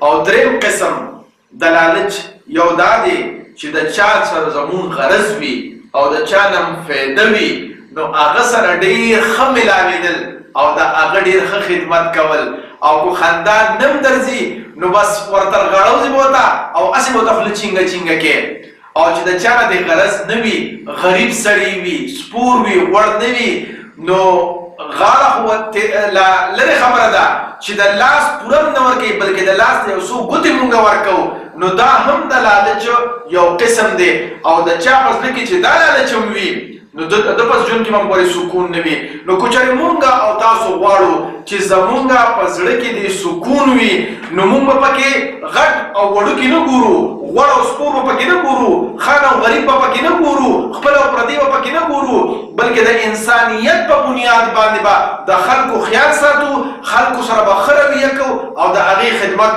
او دریم قسم د لالچ یو دا دی چې د چا سره زمون غرض وي او د چا نم فایده وي، نو هغه سره ډیر ښه ملاوېدل او د هغه ډیر ښه خدمت کول، او کو خندا نم درځي نو بس ورتر غاړوځي به ورته او هسې به ورته خوله چینګه چینګه کې. او چې د چا نه د غرض نه وي، غریب سړی وي، سپور وي، غوړ نه وي، نو غاړه خو لا لرې خبره ده چې د لاس پوره هم نه ورکوي، بلکې د لاس د یو څو ګوتې مونږ ورکوو، نو دا هم د لالچ یو قسم دی. او د چا په زړه کې چې دا لالچ هم وي، نو د ده په ژوند کې به هم ګورې سکون نه وي. نو که چېرې مونږ او تاسو غواړو چې زمونږ په زړه کې دې سکون وي، نو مونږ به پکې غټ او وړوکي نه ګورو، غوړ او سپور به پکې نه ګورو، خان او غریب به پکې نه ګورو، خپل او پردی به پکې نه ګورو، بلکې د انسانیت په بنیاد باندې به د خلکو خیال ساتو، خلکو سره به ښه رویه کوو او د هغې خدمت به